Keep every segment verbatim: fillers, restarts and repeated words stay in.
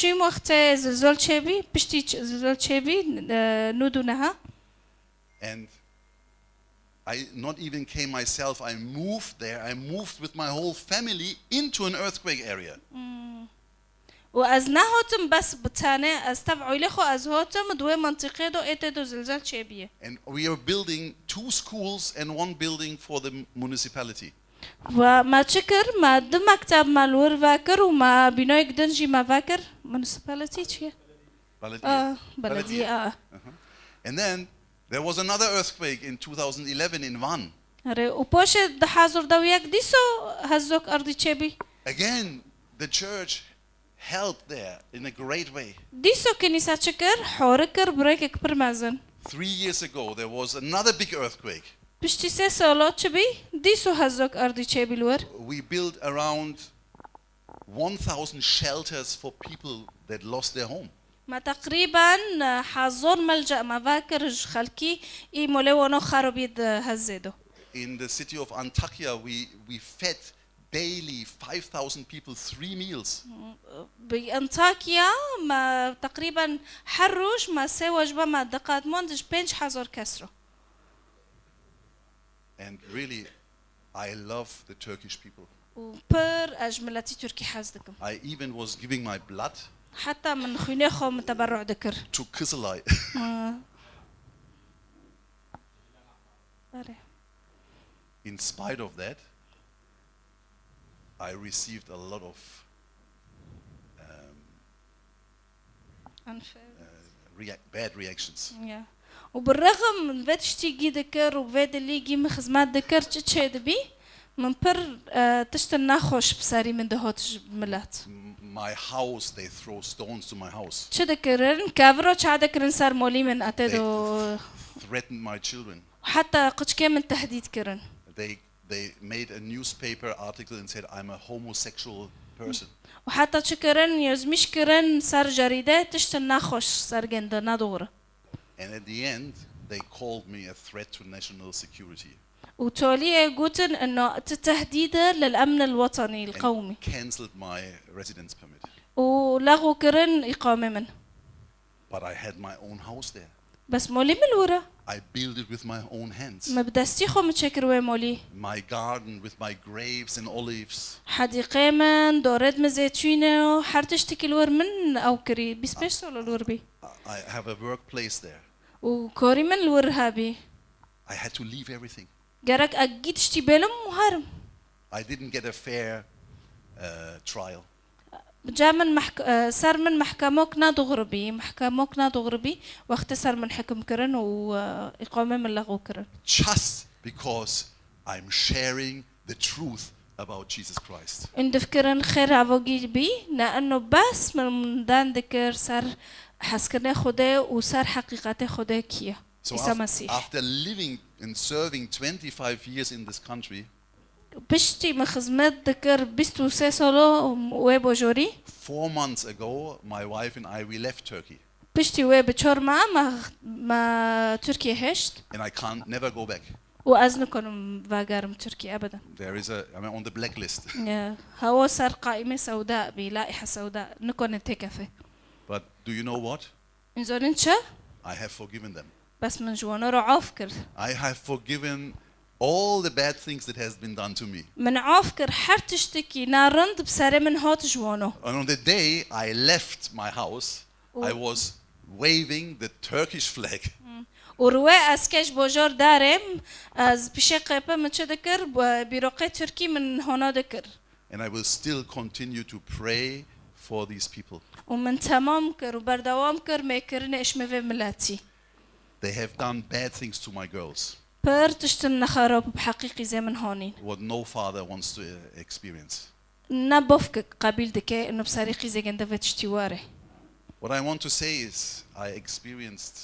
Çîm wextê zilzol çêbî, piştî ç-, zilzol çêbî, e, nûd û neha. And I not even came myself, I moved there, I moved with my whole family into an earthquake area. û ez nehatim bes bi tenê, ez tev oylê xwe ez hatim di wê mentiqê de ê tê de zilzel çêbîye. And we are building two schools and one building for the municipality. Ve me çi kir? Me du mekteb me li wir vekir û me bînoyek din jî me vekir. Municipality çi ye? Belediye. Aa, belediye, aa. Uh-huh. And then there was another earthquake in two thousand eleven in Van. Erê, û poşê du hezar û yek dîso hezzok erdî çêbî. Again, the church helped there in a great way. Dîso kinîsa çi kir? Hori kir, bi rêkek pir mezin. Three years ago, there was another big earthquake. Piştî sê salo çi bî? Dîso hezzok erdî çêbî li wir. We built around one thousand shelters for people that lost their home. Me teqrîben, e, hezar melce me vekir ji xelkî î molê wano xerobî di hezê do. In the city of Antakya, we, we fed daily five thousand people three meals. Bi Antakya me teqrîben her roj me sê wecbe me diqetmand ji pênc hezar kes re. And really, I love the Turkish people. Û pir ez ji miletî Tirkî hez dikim. I even was giving my blood Heta min xwînê xwe min teberru dikir. to Kızılay. Ma- Erê. In spite of that, I received a lot of um, Unfair. uh, react, bad reactions. Ya. Û bi rexim min vê tiştî gî dikir û vê dilî gî min xizmet dikir, çi çêdibî? Min pir, e, tiştin nexweş bi serî min dihot ji milet. M- My house, they throw stones to my house. Çi dikirin? Keviro çadikirin ser molî min, etê They do. Threatened my children. Heta qiçkê min tehdîd kirin. They they made a newspaper article and said I'm a homosexual person. Û heta çi kirin? Yozmîş kirin ser cerîde, tiştin nexweş sergende, ne doğru. And at the end, they called me a threat to national security Û toliyê gotin ino tu tehdîd e lil emn el wetenî, el qewmî. and cancelled my residence permit. Û lexw kirin îqamê min. But I had my own house there. Bes molî min li wir e. I built it with my own hands. Me bi destî xwe min çêkir wê molî. My garden with my grapes and olives. Hedîqê min, dorêd min zêtûne û her tiştekî li wir min ew kirî. Bîst pênc sal li wir bî. I have a workplace there. Û korî min li wir hebî. I had to leave everything. Gerek ez gî tiştî bêlim û herim. I didn't get a fair uh, trial. Ca min mehk- e, ser min mehkemok ne doğru bî, mehkemok ne doğru bî, wextê ser min hikim kirin û, e, îqamê min lexw kirin. Just because I'm sharing the truth about Jesus Christ. Û difikirin xêr evogî bî, ne eno bes min dan dikir ser hezkirinê Xwedê û ser heqîqetê Xwedê kî ye. So Îsa af- Mesîh. After living and serving twenty-five years in this country, Piştî min xizmet dikir bîst û sê salo wê bojorî. Four months ago, my wife and I, we left Turkey. Piştî wê bi çor me, me, me Tirkiye hişt. And I can't never go back. Û ez nikonim vegerim Tirkiye ebeden. There is a, I'm on the blacklist. Ya, hewa ser qaîmê sewda bî, laihe sewda, nikone têkefe. But do you know what? Hûn zonin çi? I have forgiven them. Bes min ji wano re af kir. I have forgiven all the bad things that has been done to me. Min af kir her tiştekî narind bi serê min hat ji wano. And on the day I left my house, I was waving the Turkish flag. Û riwê ez ke ji bojor darêm, ez pişê qêpe min çi dikir, bîroqê Tirkî min hona dikir. And I will still continue to pray for these people. Û min temam kir û berdewam kir mêkirinê ji me vê miletî. They have done bad things to my girls. Pir tiştin nexerab bi heqî qîzê min hanîn. What no father wants to uh, experience. Ne bavkek qebîl dike ino bi serê qîzê gende vê tiştî were. What I want to say is, I experienced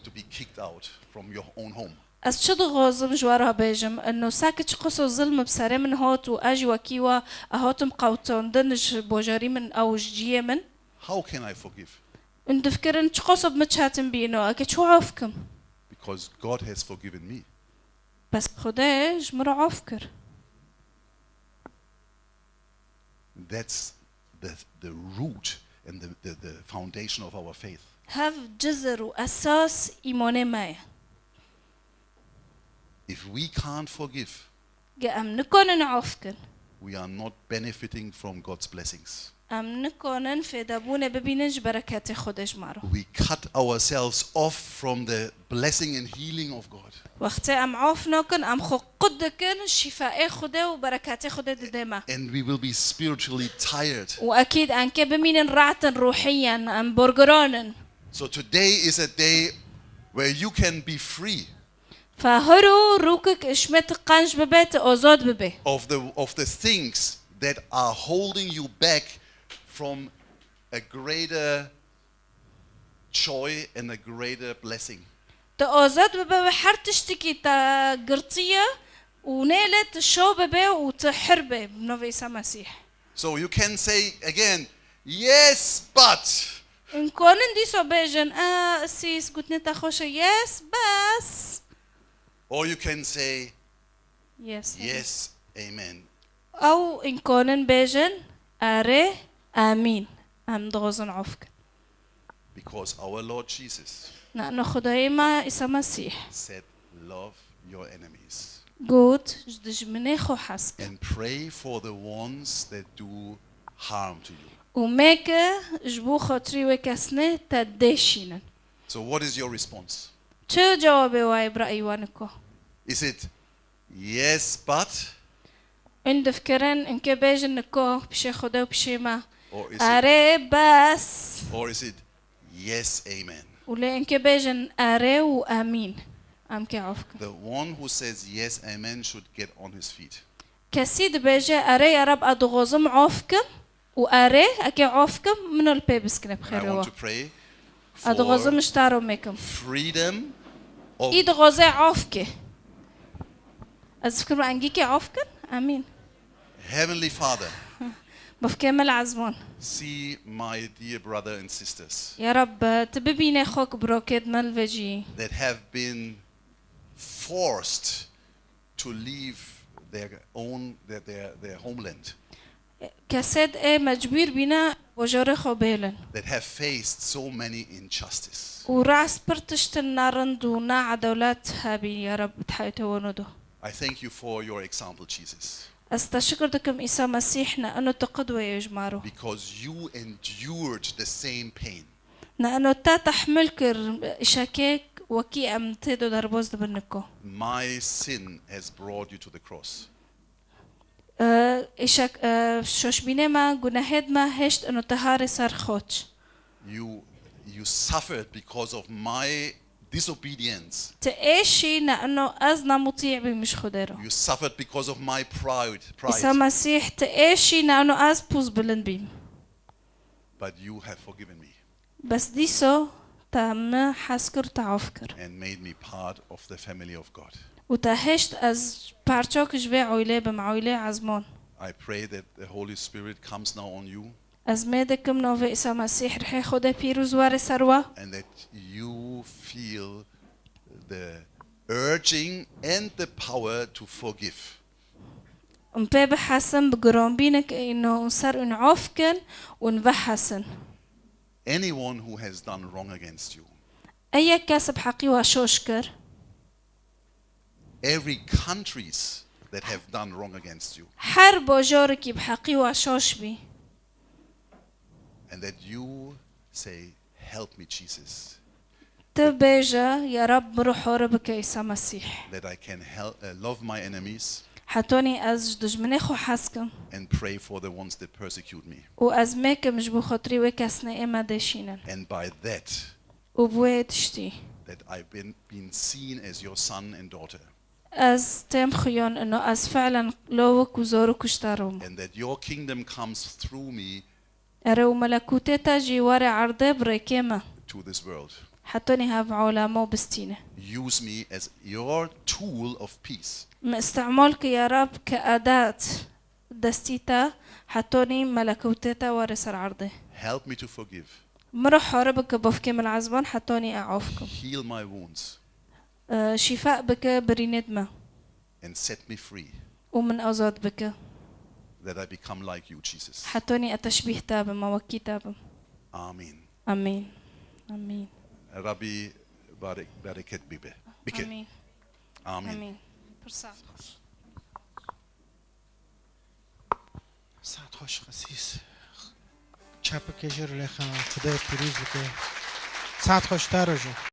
to be kicked out from your own home. Ez çi dixwazim ji we re bêjim, ino saki çi qeso zilm bi serê min hat û ez jî wekî we, e hatim qewtandin ji bojarî min ew ji ciyê min. How can I forgive? Û difikirin çi qeso bi min çetin bî ino, eke çi af kim? Because God has forgiven me. Bes Xwedê ji min re af kir. That's the, the root and the, the, the foundation of our faith. Hev cizir û esas îmonê me ye. If we can't forgive, Ge em nikonin af kin, we are not benefiting from God's blessings. Em nikonin fêdebûnê bibînin ji bereketê Xwedê ji me re. We cut ourselves off from the blessing and healing of God. Wextê em af nakin, em xwe qut dikin şîfayê Xwedê û bereketê Xwedê didê me. And we will be spiritually tired. Û ekîd em kê bimînin ratin ruhiyen, em borgiran in. So today is a day where you can be free Fa hiro rûkik ji me tu qenc bibe, tu ozod bibe. of the, of the things that are holding you back from a greater joy and a greater blessing. Tu ozod bibe ve her tiştikî te girtiye û nêle tu şo bibe û tu hir be bi navê Îsa Mesîh. So you can say again, "Yes, but." Înkonin dîso bêjin, "A, sîs, gotine te xweş e, yes, bes." Or you can say, Yes. "Yes, amen." Ew înkonin bêjin, "Erê, amîn. Em dixwazin af kin." Because our Lord Jesus Na, na Xwedayê me Îsa Mesîh said, "Love your enemies got, ji dijminê xwe hez kin. and pray for the ones that do harm to you." Û mêke ji bo xatirî wê kesnê te dêşînin. So what is your response? Çi cewabê we ye bi rayî we niko? Is it, "Yes, but"? Hûn difikirin, hûn kê bêjin niko, pişê Xwedê û pişê me, Or is it, "Erê, bes." or is it, "Yes, amen"? Û lê hûn kê bêjin, "Erê" û "Amîn." Em kê af kin. The one who says, "Yes, amen," should get on his feet. Kesî dibêje, "Erê, ya Reb, ez dixwazim af kim." Û "Erê", ekê af kim, min li pê biskine bi I xêrê want we. to pray Ez dixwazim for ji te re mêkim. freedom of Î dixwaze af ke. Ez fikir me engî ke af kin. Amîn. Heavenly Father. Bavkê me li ezman. See my dear brother and sisters Ya Reb, tu bibîne xwe ku birokêt me li vê cî that have been forced to leave their own, their, their, their homeland. Kesêt ê mecbûr bîne bajarê xwe bêlin. That have faced so many injustice. Û rast pir tiştin narind û needewlet hebî, ya Reb, di heyatê wan de. I thank you for your example, Jesus. Ez te şikir dikim, Îsa Mesîh, ne ino tu qidweyê ji me re. Because you endured the same pain. Ne ino te tehmil kir îşekê wekî em tê de derbas dibin niko. My sin has brought you to the cross. E, îşek, e, şoşbînê me, gunehêd me hêşt ino te harê ser xoç. You, you suffered because of my disobedience. Tu êşî ne ino ez namutî bîm ji Xwedê re. You suffered because of my pride, Îsa pride. Mesîh, tu êşî ne ino ez pûz bilind bîm. But you have forgiven me Bes dîso te min hez kir, te af kir. and made me part of the family of God. Û te hêşt ez parçok ji vê oylê bim, oylê ezmon. I pray that the Holy Spirit comes now on you Ez mê dikim navê Îsa Mesîh, rihê Xwedê pîroz were ser we. and that you feel the urging and the power to forgive. Em pê bihesin, bi giranbînek ino ser ûn af kin ûn vehesin. Anyone who has done wrong against you, Ê yek kes bi heqî we şoş kir. every countries that have done wrong against you, Her bajarekî bi heqî we şoş bî. and that you say, "Help me, Jesus, Tu bêje, ya Reb, min re hore bike Îsa Mesîh. that I can help, uh, love my enemies Hetonî ez ji dijminê xwe hez kim. and pray for the ones that persecute me." Û ez mêkim ji bo xatirî wê kesnê ê me dêşînin. And by that, Û bi wê tiştî. that I've been, been seen as your son and daughter. Ez têm xuyan ino ez fiilen lo wek û zor û kuştar im. And that your kingdom comes through me Ere û melekûtê te jî were erdê bi rêkê me. to this world. Hetonî hev olemo bistîne. Use me as your tool of peace. Min îstîmal ki ya Rab ke adat destî te, hetonî melekûtê te were ser erdê. Help me to forgive. Min re hore bike bavkê min ezman, hetonî e af kim. Heal my wounds. E, şîfa bike birînêd me. And set me free. Û min azad bike. That I become like you, Jesus. Hetonî e teşbîh te bim, e wekî te bim. Amîn. Amîn. Amîn. Rabî barek, bereket bibe. Bike. Amîn. Amîn. Amîn. Pir saet xweş. Saet xweş xesîs. Çepikê jê re lêxan Xwedê pîroz bike. Saet xweş te rojo.